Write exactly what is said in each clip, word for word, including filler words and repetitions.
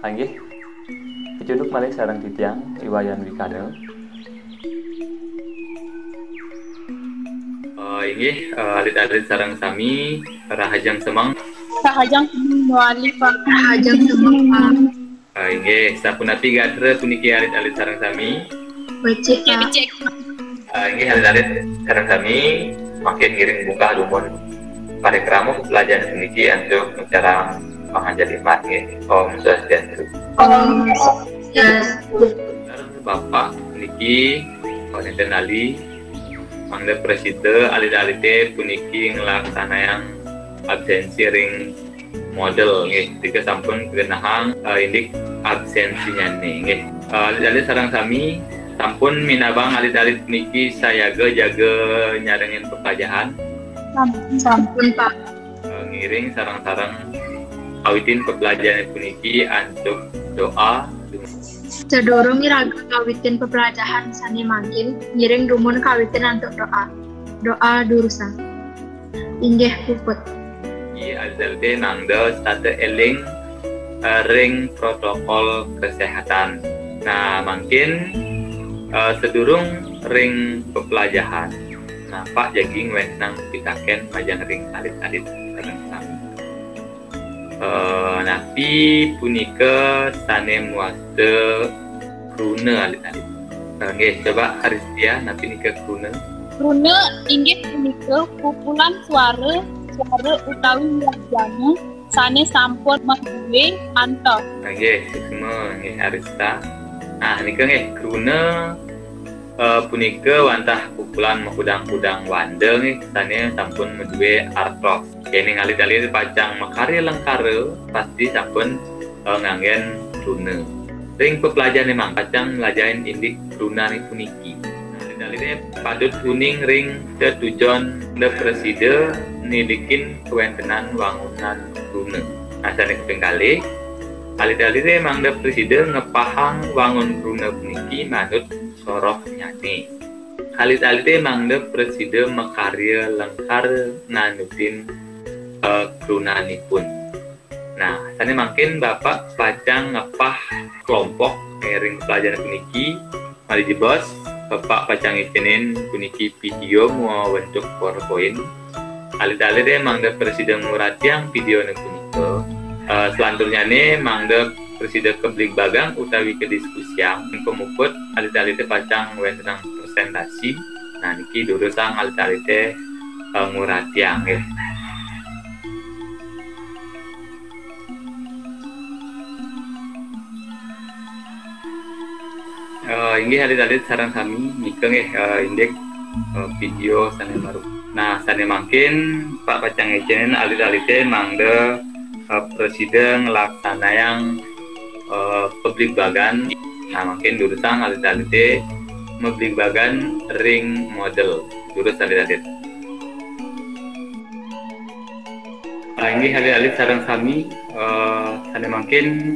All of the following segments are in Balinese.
Inggih, kacunduk malih sareng titiang, I Wayan Wikana. Eh, inggih, eh, alit-alit sareng sami, rahajeng semeng. Rahajeng semeng mawali, Pak. Rahajeng semeng, Pak. Eh, inggih, sapunapi gatra puniki alit-alit sareng sami? Becik, Pak. Becik. Eh, inggih, alit-alit sareng sami, mangkin ngiring bungkah dumun parikrama pelajaran puniki antuk acara panganjali mat, nggih. Om Swastiastu. Om Swastiastu. Bapak niki wonten ali mangda prasida alit-alite puniki nglaksanayang absensi ring model, nggih. Nika sampun genahang, eh, indik absensinyane, nggih. Eh, alit-alit sareng sami sampun minabang alit-alit niki sayaga jaga nyarengin peplajahan. Sampun, sampun, Pak. Eh, ngiring sareng-sareng awitin peplajahan puniki antuk doa. Sadurung iraga kawitin peplajahan sane mangkin, ngiring dumun kawitin antuk doa. Doa durusang. Inggih puput. Inggih, alit-alite mangda setata eling, eh, ring protokol kesehatan. Nah, mangkin, eh, sadurung ring peplajahan, nah, Pak jagi ngwentenang pitaken majeng ring alit-alit sareng sami. Eh, napi punika sane mawasta kruna, alit-alit? Eh, nggih, coba Aristia, napi nika kruna? Kruna inggih punika kumpulan suara, suara utawi wirajana sane sampun maduwe antos. Nggih, suksma, nggih, Arista. Nah, nika nggih, kruna, eh, punika wantah kumpulan makudang-kudang wanda nggih, sane sampun maduwe artos. Yening alit-alit pacang makarya lengkara, pasti sampun, eh, nganggen kruna. Ring peplajahan mangkin pacang mlajahin indik krunane puniki. Alit-alite patut uning ring tetujon da prasida nilikin kawentenan wangunan kruna. Nah, sane kaping kalih, alit-alite mangda prasida ngepahang wangun kruna puniki manut sorohnyane. Alit-alite mangda prasida makarya lengkara nanutin, eh, krunanipun. Nah, sane mangkin Bapak pacang ngepah kelompok ring pelajaran puniki. Malih jebos, Bapak pacang ngicenin puniki video mawentuk PowerPoint. Alit-alite mangda prasida nguratiang videone punika. Eh, selanturnyane mangda prasida kabligbagang utawi kadiskusiang. Ing pamuput, alit-alite pacang wentenang presentasi. Nah, niki durusang alit-alite, eh, nguratiang, nggih. Eh, inggih alit-alit sareng sami, nika nggih, eh, indik, eh, video sane marup. Nah, sane mangkin Pak pacang ngicen alit-alite mangda, eh, prasida nglaksanayang, eh, pabligbagan. Nah, mangkin durusang alit-alite mabligbagan ring model. Durus alit-alit. Ah, inggih alit-alit sareng sami, eh, sane mangkin,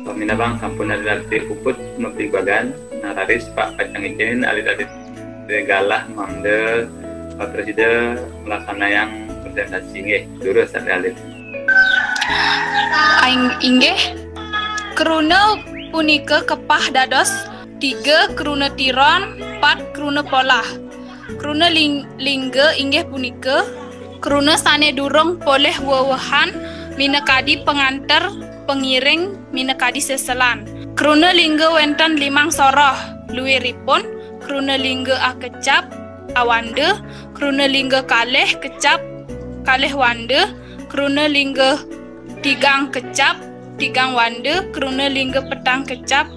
eh, minabang sampun alit-alite puput mabligbagan, nah, raris Pak pacang ngicen alit-alite galah mangda, eh, prasida nglaksanayang presentasi, nggih, durus alit-alit. Aing-, inggih, kruna punika kepah dados tiga kruna tiron, pat kruna polah. Kruna ling-, lingga inggih punika kruna sane durung polih wewehan minakadi panganter, pangiring, minakadi seselan. Kruna lingga wenten limang soroh, luiripun kruna lingga akecap, awanda, kruna lingga kalih kecap, kalih wanda, kruna lingga tigang kecap, tigang wanda, kruna lingga petang kecap.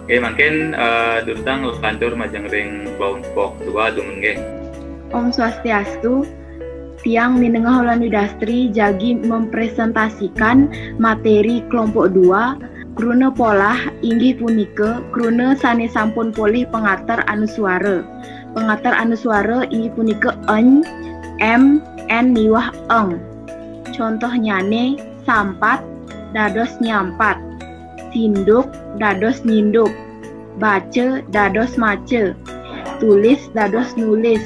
Oke, mangkin, eh, durusang lantur majeng ring kelompok dua, dumun nggih. Om Swastiastu, tiang Minengah Holani Dastri jagi mempresentasikan materi kelompok dua, kruna polah inggih punika kruna sane sampun polih pangater anuswara. Pangater anuswara inggih punika eny, em, en miwah eng. Contohnyane, sampat dados nyampat, sinduk dados nyinduk, baca dados maca, tulis dados nulis,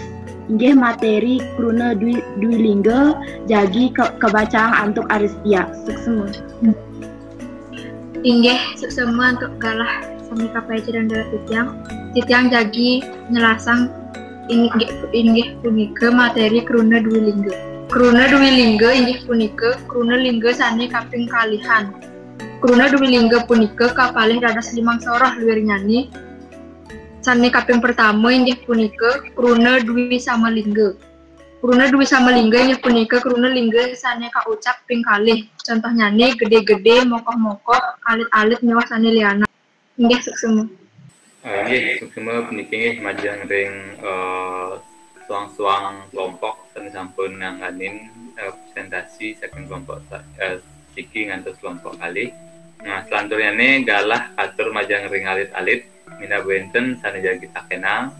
Inggih materi kruna dwi, dwi lingga jagi ke, kabacang antuk Aristia. Suksma. Inggih, suksma antuk galah sami kapaica ring titiang. Titiang jagi nyelasang inggih, inggih punika materi kruna dwi lingga. Kruna dwi lingga inggih punika kruna lingga sane kaping kalihan. Kruna dwi lingga punika kapalih dados limang soroh luirnyane. Sane kaping pertama inggih punika kruna dwi sama lingga. Kruna dwi sama lingga inggih punika kruna lingga sane kaucap ping kalih. Contohnyane gede-gede, mokoh-mokoh, alit-alit miwah sane lianan. Inggih suksma. Ah, inggih, suksma puniki inggih majeng ring, eh, suang-suang kelompok sane sampun nangganin, eh, presentasi saking kelompok sa-, eh, siki ngantos kelompok kalih. Nah, selanturnyane galah katur majeng ring alit-alit, minab wenten sane jagi takenang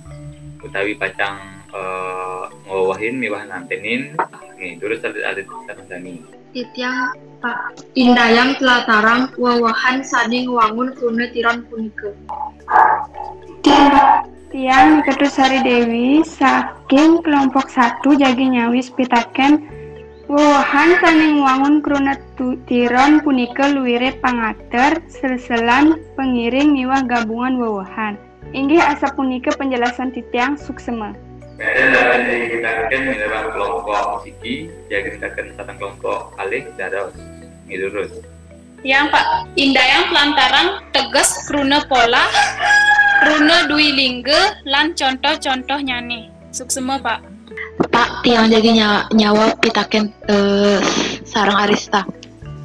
utawi pacang, eh, ngwewehin miwah nantenin. Nggih, durus alit-alit sami-sami. Titiang, Pak. Indayang tlatarang wewehan sane ngwangun kruna tiron punika. Tiang, Pak. Tiang Niketu Sari Dewi saking kelompok satu jagi nyawis pitaken wewehan sane ngwangun kruna tu-, tiron punika luire pangater, selselan, pengiring miwah gabungan wewehan. Inggih asapunika penjelasan titiang, suksma. Meten dapat dikitaken minabang kelompok siki, jagi mitaken sareng kelompok kalih dados. Nggih, durus. Tiang, Pak. Indayang tlatarang teges kruna polah, kruna dwi lingga lan contoh-contohnyane. Suksma, Pak. Pak, tiang jagi nya-, nyawab pitaken, eh, sareng Arista.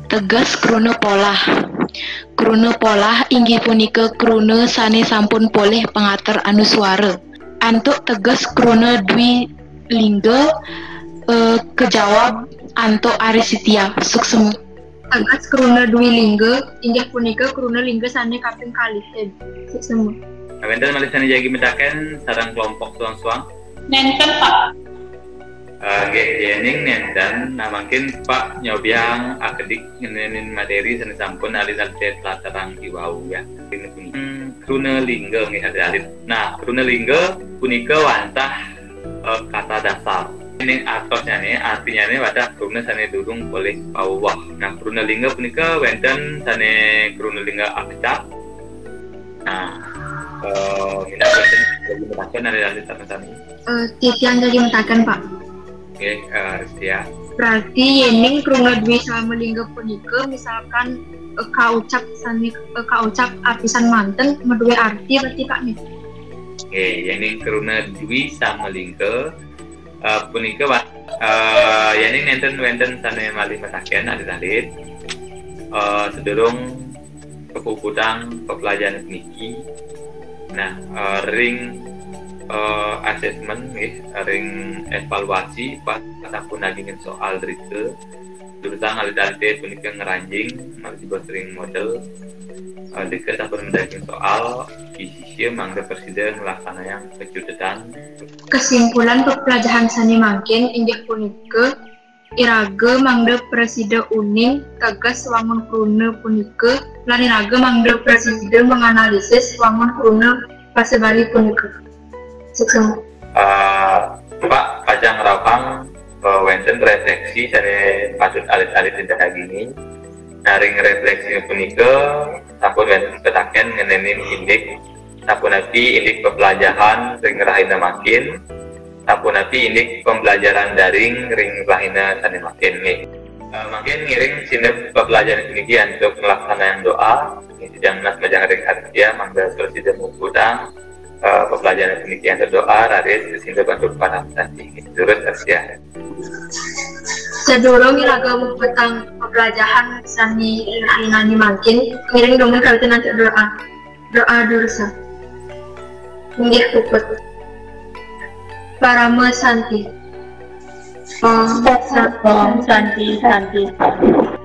Teges kruna polah. Kruna polah inggih punika kruna sane sampun polih pangater anuswara. Antuk teges kruna dwi lingga, eh, kajawab antuk Aristia. Suksma. Teges kruna dwi lingga inggih punika kruna lingga sane kaping kalihin. Suksma. Wenten malih sane jagi mitaken sareng kelompok suang-suang? Nenten, Pak. Eh, nggih, yening nenten, nah, mangkin Pak nyobiang akedik ngenenin materi sane sampun alit-alit tlatarang iwau, ya. Ini puniki. Hmm, kruna lingga nggih, alit-alit. Nah, kruna lingga punika wantah, eh, kata dasar. Ning artosnyane, artinyane wantah kruna sane durung polih paweweh. Nah, kruna lingga punika wenten sane kruna lingga akecap. Nah, eh, minab wenten jagi mitaken alit-alit sami-sami. Eh, titiang jagi mitaken, Pak. Nggih, eh, Sia. Berarti yening kruna dwi sama lingga punika, misalkan, eh, kaucap sami, eh, kaucap apisan manten madue arti berarti, Pak, nggih? Nggih, yening kruna dwi sama lingga, eh, punika wa-, eh, yening nenten wenten sane malih mataken alit-alit, eh, sedurung kapuputang peplajahan puniki. Nah, eh, ring, eh, asesmen nggih, ring evaluasi Pak sampun nagingin soal drika. Durusang alit-alite punika ngranjing malih jebos ring model. Eh, drika sampun madaging soal, sisia mangda prasida nglaksanayang pecutetan. Kesimpulan peplajahan sane mangkin inggih punika, iraga mangda prasida uning teges wangun kruna punika, lan iraga mangda prasida menganalisis wangun kruna basa Bali punika. Suksma. Eh, Pak, pacang ngrauhang, eh, wenten refleksi sane patut alit-alit dagingi. Nah, ring refleksi punika sampun wenten pitaken ngenenin indik, sapunapi indik peplajahan ring rahina mangkin, sapunapi indik pembelajaran daring ring rahina sane mangkin nggih. Eh, mangkin ngiring sineb peplajahan puniki antuk nglaksanayang doa, nggih, titiang nunas majeng ring Aristia mangda prasida muputang, eh, peplajahan puniki antuk doa, raris sineb antuk parama santi. Nggih, durus Aristia. Sadurung iraga muputang peplajahan sane rahinane mangkin, ngiring dumun kawitin antuk doa. Doa dursa. Inggih puput. Parama santi. Om Sa-, Om Santi, Santi, Santi.